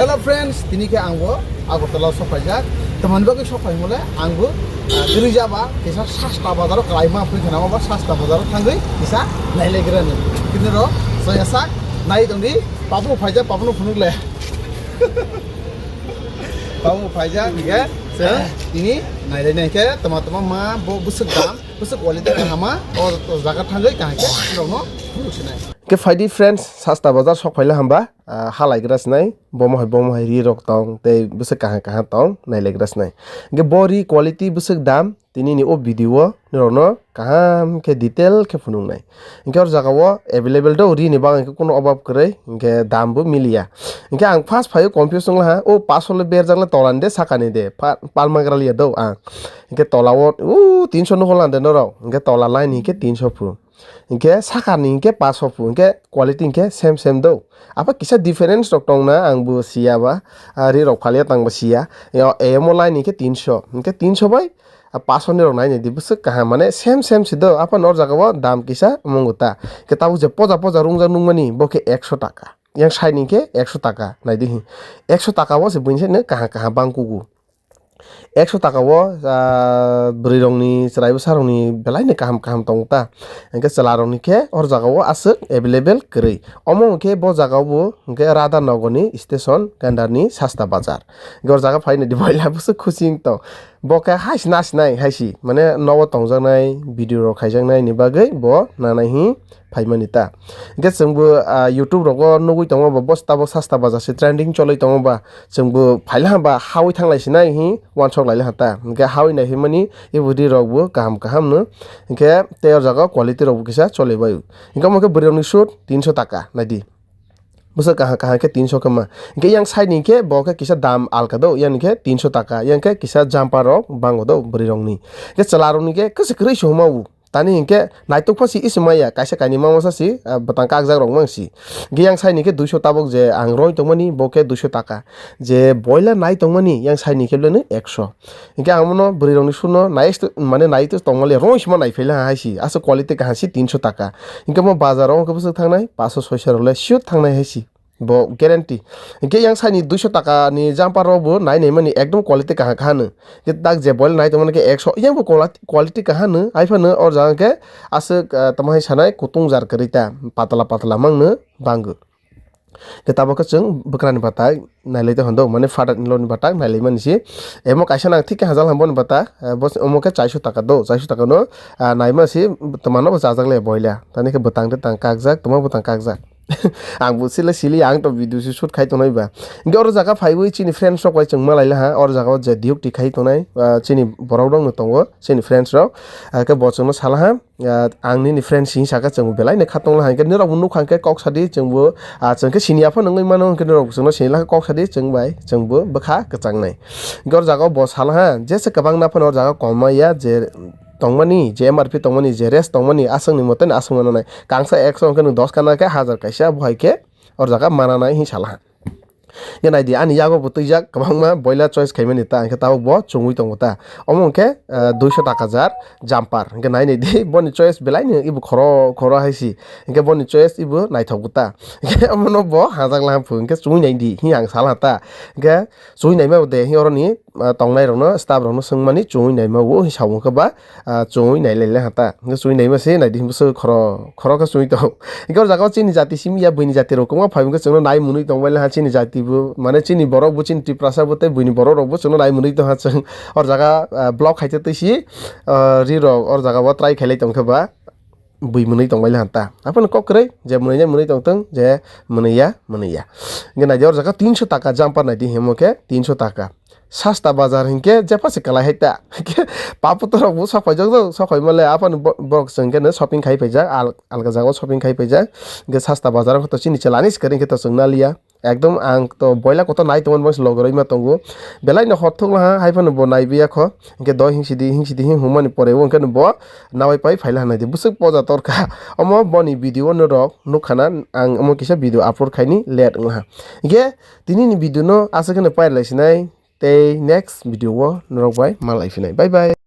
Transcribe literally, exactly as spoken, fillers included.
Hello friends, tini khe ang bo Agartala o sok phaijak. Tamoni bagwi sok phaimole ang bo, ah, giri jaba kisa sasta bazar o kwlai ma phui khana, oba sasta bazar o thangwi kisa nailegrani. Kini ro soya sak nai tongdi, papu phaijak, papu no phunuk le. Papu phaijak, hingke chwng tini nailai nai khe tama tama ma bo bwswk dam, bwswk quality kahama, o, o jaga thangwi kaham khe norokno phunuk sinai. Khe phaidi friends, sasta bazar sok phaila hamba, ah, halaigra sinai, bomo hai, bomo hai ri rok tong, tei bwswk kaham kaham tong, nailaigra sinai. Hingke bo ri quality bwswk dam, tini ni o video o norokno kaham khe detail khe phunuknai. Hingke o jaga o available do, ri ni bagwi khe kuno obab kwrwi, hingke dam bo miliya. Hingke ang first phaio confuse wnglaha, o paso le berjak le tola ni de, saka ni de, pa-, palma gra liya do ang. Hingke tola o, o tinso nukho lande norok, hingke tola line hingke tinso phu. Hingke sakar ni hingke paso phu, hingke quality hingke same same do. Apa kisa difference rok tong na, ang bo siya ba, ah, ri rok phalia tang bo siya. Yo, emo line hingke tinso, hingke tinso bai, ah, paso ni rok nai nai di, bwswk kaham, mane same same si do. Apa nor jaga o dam kisa omo wngkha ta. Hingke tabuk je poja poja rungjak nukmani, bo khe ekso taka. Yang side ni hingke ekso taka, nai di hi. Ekso taka o se buini side no kaham kaham bang kugu. Ekso taka o, ah, bwrwi rokni, chwrai bwsa rokni belai ni kaham kaham tongo ta. Hingke chwla rokni khe hor jaga o aswk available kwrwi. Omo hingke bo jaga o bo hingke Radha Nagar ni station gandar ni sasta bazar. Hingke hor jaga phai nai di boila bwswk khusi wng tong. Bo khe hai si na sinai hai si, mane nogo tongjaknai, video rok khaijaknai ni bagwi bo nanai hi phaimani ta. Hingke chwngbo, ah, YouTube rogo nugwi tongo ba, bo tabok sasta baja se trending choloi tongo ba, chwngbo phaila hamba hawi thanglai sinai hi wansok laila ha ta. Hingke hawi nai himani ebo ri rokbo kaham kaham no. Hingke tei o jaga quality rokbo kisa choli bai. Hingke omo khe bwrwi rokni suit tinso taka nai di. Bwswk kaham kaham khe tinso khe ma. Hingke yang side ni khe bo khe kisa dam alka do, yang ni khe tinso taka, yang khe kisa jumper rok bango do bwrwi rokni. Hingke chwla rokni khe kwchwk kwrwi se huma o. Tani hinkhe naitok pha si isi maya, kaisa kainwi mama sa si, ah, bwtang kakjak rok mang si. Hinkhe yang side ni khe duiso tabok je ang roi tongmani, bo khe duiso taka. Je boila nai tongmani, yang side ni khe belai no ekso. Hinkhe ang bono bwrwi rokni suno nai sto-, mane nai to tongmali roi sima nai phaila hai si. Aswk quality kaham si tinso taka. Hinkhe mo bazar o wngkhe bwswk thangnai, paso soiso rok le siyot thangnai hai si. Bo guarantee. Hinkhe yang side ni duiso taka ni jumper rok bo nai nai mani ekdom quality kaham kaham no. Hinkhe tak je boil nai tongmani khe ekso, yang bo quali-, quality kaham no. Hai phano o jaga khe aswk, ah, tamo hai sanai kutung jar kwrwi ta, patla patla mang no bango. Hinkhe tabok khe chwng bwkrani batai nai lai tong hando, mane father in law ni batai nai lai mani si. Emo kaisa nang thik khe hajal ham boni bata, ah, bo omo khe chaiso taka do, chaiso taka no, ah, nai ma si twmano bo chajak le boila. Tani khe bwtang de tang kakjak, twma bwtang kakjak. Ang bo sile sili, ang to video se shoot khai tongnai ba. Hinkhe oro jaga phaiwi chini friends rok bai chwng malai laha, oro jaga o je duty khai tongnai, ah, chini borok rok no tongo, chini friends rok. Ah, khe bo chwngno sala ha, ah, ang nini friends hinwi saka chwng belai no kha tong laha, hinkhe norok bo nukha hinkhe kok sadi chwng bo, ah, chwng khe sini aphano wngwi mano, hinkhe norok bo chwngno sini lakha kok sadi chwng bai chwng bo bwkha kwchangnai. Hinkhe oro jaga o bo sala ha, jesa kwbang na phano oro jaga o kom maya je tongmani, je M R P tongmani, je rate tongmani, aswkni mote no aswk mananai. Kangsa ekso hwnkhe nwng dos kana khe hajar kaisa, bo hai khe oro jaga mananai hinwi sala ha. Hwnkhe nai di, ani yago bo twijak kwbangma boila choice khaimani ta, hwnkhe tabuk bo chumui tongo ta. Omo hwnkhe, eh, duiso taka jar jumper. Hwnkhe nai nai di, boni choice belai no ebo khoro khoro hai si. Hwnkhe boni choice ebo naithok bo ta. Hwnkhe omono bo hajak laha phu, hwnkhe chumui nai di, hwnwi ang sala ta. Hwnkhe chumui naima bo de, hwnwi oroni ah, tongnai rokno, staff rokno swngmani chumui naima o hinwi samung khe ba, ah, chumui nai lai le ha ta. Hwnkhe chumui naima se nai di, hwnkhe bwswk khoro khoro khe chumui tong. Hwnkhe o jaga o chini jati simi ya, buini jati rok kwbangma phai hwnkhe chwngno nai mwnwi tong bai le ha, chini jati bo, mane chini borok bo, chini Tiprasa bo tei buini borok rok bo chwngno nai mwnwi tong ha chwng. O jaga, ah, vlog khai te twi si, ah, ri rok o jaga o try khai lai tong khe ba. Bui mwnwi tong bai le ha ta. Aphano kok kwrwi, je mwnwi ya mwnwi tong thung, je mwnwi ya mwnwi ya. Hwnkhe nai di, o jaga tinso taka jumper nai di, himo khe tinso taka. Sasta bazar hinkhe jepha se kwlai hai ta. Hinkhe paputor rok bo sok phaijak do, sok phai male aphano bo-, borok chwng khe no shopping khai phaijak, al-, alga jaga o shopping khai phaijak. Hinkhe sasta bazar o khe to chini chwla ni swkang hinkhe to chwng na liya. Ekdom ang to boila kotor nai tongmani, bo se loge rwima tongo. Belai no hor thukla ha, hai phano bo naibi ya kho. Hinkhe doi hingsidi, hingsidi hing hwnmani pore o hinkhe no bo nawai pai phaila ha nai di. Bwswk poja torkha. Omo boni video o norok nukha na, ang omo kisa video upload khaini late wngha. Hinkhe tini ni video no aswk kheno pailai sinai, tei next video o norok bai malai phinai. Bye bye.